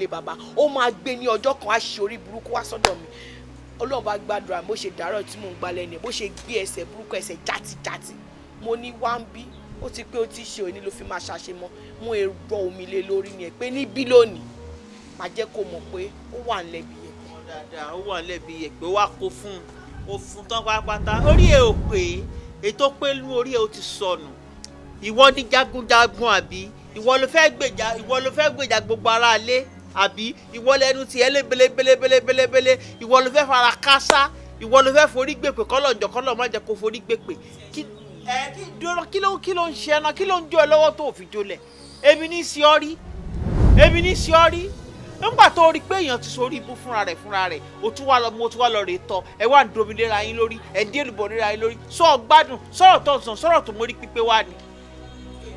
Nídìílé bàbá ó máa gbé ní ọjọ́ kan, á ṣe orí burúkú wá sọ́dọ̀ mi. Ọlọ́run bá gbàdúrà. Bó ṣe dàárọ̀ tí mò ń gbalẹ̀ ni bó ṣe gbé ẹsẹ̀ burúkú, ẹsẹ̀ játijàti. Mo ní wá ń bí ó ti pé ó ti ṣe òní ló fi máa ṣàṣemọ́. Mo èrò omi lé lórí ni ẹ pé níbí lónìí, máa jẹ́ kó mọ̀ pé ó wà ńlẹ̀bi yẹn. Dáadáa, ó wà lẹ́bi yẹ pé wàá kó fún un, ó fún tán pátápátá. Orí ẹ ò pé, ètò pé nú orí ẹ ó ti sọnù. Ìwọ ní jagunjagun, àbí ìwọ ló fẹ́ gbèjà? Ìwọ ló fẹ́ gbèjà gbogbo ara ilé, àbí ìwọ lẹnu tiẹ̀ lé belebelebelebele? Ìwọ ló fẹ́ fara kásá, ìwọ ló fẹ́ forí gbèpè. Kọ́lọ̀ ǹjọ́ kọ́lọ̀ má jẹ́ kó forí gbèpè. Kí ẹ kí dúró, kí ló ń ṣe ẹ náà? Kí ló ń jó ẹ lọ́wọ́ tó fi jólẹ̀? Èmi ní sí ọ rí, èmi ní sí ọ rí. Nígbà tó rí pé èèyàn ti sórí ibú fúnra rẹ̀, o tún wá lọ mú, o tún wá lọ rè tọ. Ẹ wá ń domi léra yín lórí, ẹ ń dé èlùbọ́ léra yín lórí. Sọ gbádùn sọ̀rọ̀ tó ń sọ, sọ̀rọ̀ tó mórí pípé wá ni.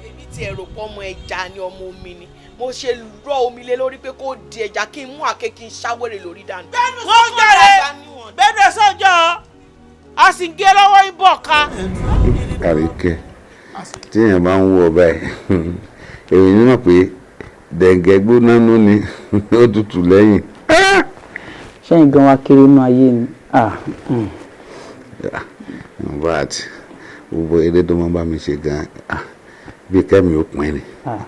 Èmi ti ẹ̀rọ pọ̀, ọmọ ẹja ni, ọmọ omi ni. Mo ṣe rọ omi lé lórí pé kó di ẹja, kí n mú àké, kí n ṣáwèrè lórí dànù. Wọ́n jáde bẹ́ẹ̀ sọ́jọ́, a sì ń gé lọ́wọ́ ibọ̀ ká. Àríkẹ́, tí èèyàn bá ń wọ báyìí, èyí ní mọ̀ pé dẹ̀ǹgẹ̀ gbóná nú ni, ó tutù lẹ́yìn. Ṣẹ́yìn gan wa kéré inú ayé ni. Ah. In fact, gbogbo eré tó máa ń bá mi ṣe gan, bí kẹ́mi ó pín ni. Ah,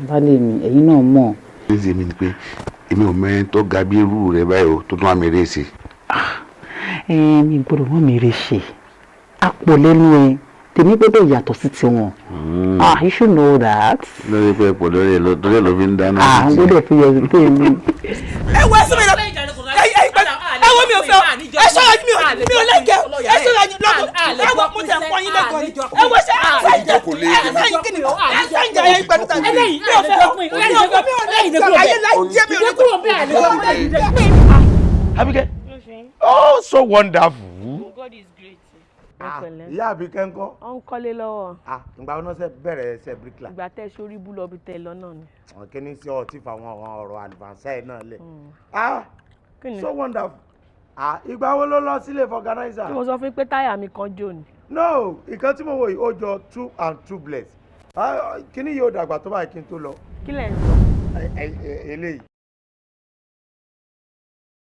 baálé mi, ẹ̀yin náà mọ̀. Ní ti mi ni pé èmi ò mẹ́rin tó ga bí irú rẹ báyìí o tó tún wá mi rè sí. Ẹ mi gbọ́dọ̀ wọ́n mi rè ṣe àpò lẹ́nu ẹ, tèmi gbọ́dọ̀ yàtọ̀ sí tiwọn. Ah, you should know that. Lórí pé pọ̀ lórí ẹ̀ lórí ẹ̀ ló fi ń dáná. Ah, n gbọ́dọ̀ fi yọ sí tèmi. Ẹ wọ ẹsẹ mi lọ, ẹ ẹ ẹ wo, mi ò fẹ́ ẹ ṣọ́ra yín, mi ò lẹ́kẹ̀ẹ́. Ẹ ṣọ́ra yín lọ́kọ̀. Ẹ wọ, mo tẹ̀ ń pọ́n yín lẹ́kọ̀ọ́ ni. Ẹ wọ ṣe ẹ sẹ́yìn kí ni ẹ sẹ́yìn jẹ́ ẹ pẹ̀lú tàbí mi ò fẹ́, mi ò fẹ́, mi ò lẹ́kẹ̀ẹ́ ayé láyé, mi ò lẹ́kẹ̀ẹ́. Abike, oh, so wonderful. God is great. Ìyá Àbíkẹ́ ńkọ́? Ó ń kọ́lé lọ́wọ́. Ah, ìgbà wọn náà ṣe bẹ̀rẹ̀ ẹsẹ̀ bíríkìlà? Ìgbà tẹ́ sórí bú lọ bí tẹ́ lọ náà ni. Kí ni sí ọ tí fa àwọn ọ̀rọ̀ àlùfànṣá ẹ̀ náà lẹ̀? Ah. Kí ni? So wonderful. Ah, ìgbà wo ló lọ sílé vulcanizer? Tí mo sọ fún yín pé táyà mi kan jò ní. No, ìkan tí mo wò yìí, ó jọ two and tubeless. Ah, kíní yóò dàgbà tó báyìí kí n tó lọ. Kí lẹ̀ ń sọ? Eléyìí.